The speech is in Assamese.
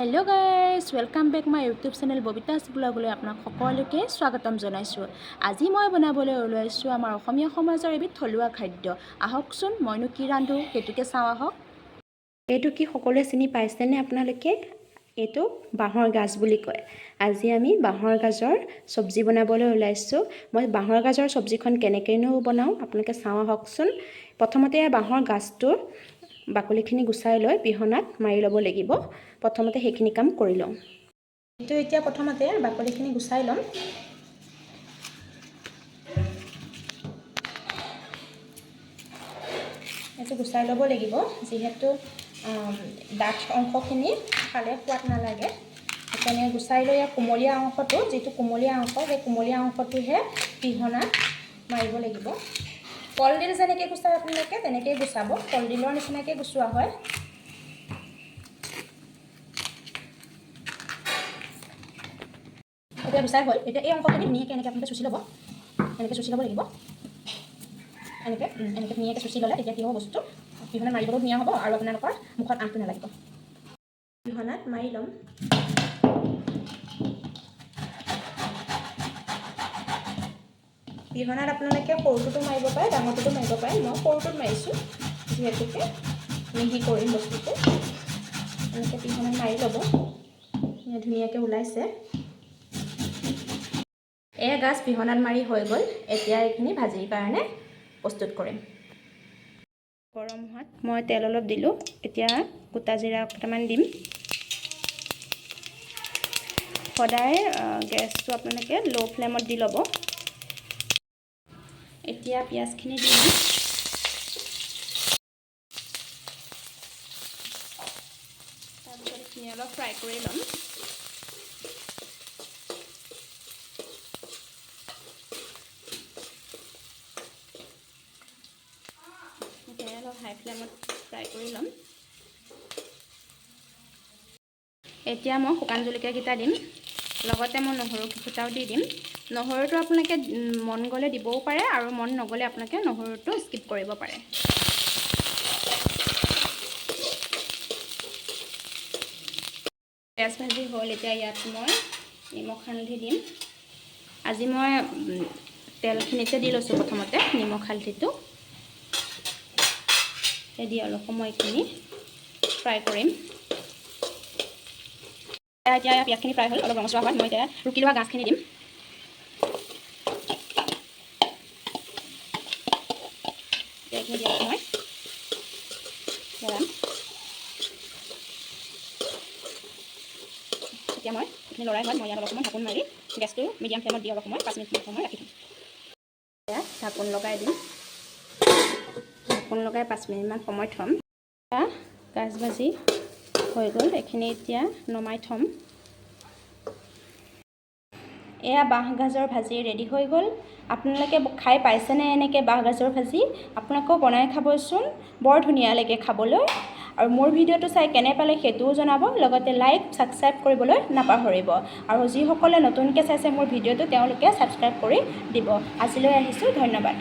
Hello guys, welcome back my YouTube channel Babita's ব্লগলৈ আপোনাক সকলোকে স্বাগতম জনাইছোঁ। আজি মই বনাবলৈ ওলাইছোঁ আমাৰ অসমীয়া সমাজৰ এবিধ থলুৱা খাদ্য। আহকচোন, মইনো কি ৰান্ধোঁ সেইটোকে চাওঁ আহক। এইটো কি সকলোৱে চিনি পাইছেনে আপোনালোকে? এইটো বাঁহৰ গাজ বুলি কয়। আজি আমি বাঁহৰ গাজৰ চব্জি বনাবলৈ ওলাইছোঁ। মই বাঁহৰ গাজৰ চব্জিখন কেনেকৈনো বনাওঁ, আপোনালোকে চাওঁ আহকচোন। প্ৰথমতে বাঁহৰ গাজটো বাকলিখিনি গুচাই লৈ পিহনাত মাৰি ল'ব লাগিব। প্ৰথমতে সেইখিনি কাম কৰি লওঁ। এইটো এতিয়া প্ৰথমতে বাকলিখিনি গুচাই ল'ম। এইটো গুচাই ল'ব লাগিব, যিহেতু ডাঠ অংশখিনি খালে সোৱাদ নালাগে। সেইকাৰণে গুচাই লৈ ইয়াৰ কুমলীয়া অংশটো, যিটো কুমলীয়া অংশ, সেই কুমলীয়া অংশটোহে পিহনাত মাৰিব লাগিব। কলডিল যেনেকৈ গুচায় আপোনালোকে তেনেকৈয়ে গুচাব, কলডিলৰ নিচিনাকৈ গুচোৱা হয়। এতিয়া গুচাই হ'ল। এতিয়া এই অংশখিনি ধুনীয়াকৈ এনেকৈ আপোনালোকে চুচি ল'ব, এনেকৈ চুচি ল'ব লাগিব। এনেকৈ এনেকৈ ধুনীয়াকৈ চুচি ল'লে তেতিয়া কি হ'ব? বস্তুটো পিহনাত মাৰিবলৈও ধুনীয়া হ'ব আৰু আপোনালোকৰ মুখত আঁহটো নালাগিব। পিহনাত মাৰি ল'ম। পিহনাত আপোনালোকে সৰুটোতো মাৰিব পাৰে, ডাঙৰটোতো মাৰিব পাৰে। মই সৰুটোত মাৰিছোঁ, যিহেতুকে মিহি কৰিম বস্তুটো। এনেকৈ পিহনাত মাৰি ল'ব। ধুনীয়াকৈ ওলাইছে। এয়া গাজ পিহনাত মাৰি হৈ গ'ল। এতিয়া এইখিনি ভাজিৰ কাৰণে প্ৰস্তুত কৰিম। গৰম হোৱাত মই তেল অলপ দিলোঁ। এতিয়া গোটা জিৰা কেইটামান দিম। সদায় গেছটো আপোনালোকে ল' ফ্লেমত দি ল'ব। এতিয়া পিঁয়াজখিনি দি দিম। তাৰপিছত এইখিনি অলপ ফ্ৰাই কৰি ল'ম। এতিয়া অলপ হাই ফ্লেমত ফ্ৰাই কৰি ল'ম। এতিয়া মই শুকান জলকীয়াকেইটা দিম, লগতে মই নহৰু কেইফুটাও দি দিম। নহৰুটো আপোনালোকে মন গ'লে দিবও পাৰে আৰু মন নগ'লে আপোনালোকে নহৰুটো স্কিপ কৰিব পাৰে। পিঁয়াজ ভাজি হ'ল। এতিয়া ইয়াত মই নিমখ হালধি দিম। আজি মই তেলখিনিতে দি লৈছোঁ প্ৰথমতে নিমখ হালধিটো দি অলপ সময় এইখিনি ফ্ৰাই কৰিম। এতিয়া পিঁয়াজখিনি ফ্ৰাই হ'ল, অলপ ৰঙচুৱা হোৱাত মই এতিয়া ৰুকি লোৱা গাজখিনি দিম। এইখিনি দিয়াত মই লৰাম। এতিয়া মই এইখিনি লৰাই হোৱাত মই ইয়াত অলপ সময় ঢাকোন মাৰি গেছটো মিডিয়াম ফ্লেমত দি অলপ সময় 5 মিনিটমান সময় ৰাখি থ'ম। এতিয়া ঢাকোন লগাই দিম। ঢাকোন লগাই 5 মিনিটমান সময় থ'ম। গাজ ভাজি হৈ গ'ল। এইখিনি এতিয়া নমাই থ'ম। এয়া বাঁহ গাজৰ ভাজি ৰেডি হৈ গ'ল। আপোনালোকে খাই পাইছেনে এনেকৈ বাঁহ গাজৰ ভাজি? আপোনালোকেও বনাই খাবচোন, বৰ ধুনীয়া লাগে খাবলৈ। আৰু মোৰ ভিডিঅ'টো চাই কেনে পালে সেইটোও জনাব, লগতে লাইক, ছাবস্ক্ৰাইব কৰিবলৈ নাপাহৰিব। আৰু যিসকলে নতুনকৈ চাইছে মোৰ ভিডিঅ'টো, তেওঁলোকে ছাবস্ক্ৰাইব কৰি দিব। আজিলৈ আহিছোঁ, ধন্যবাদ।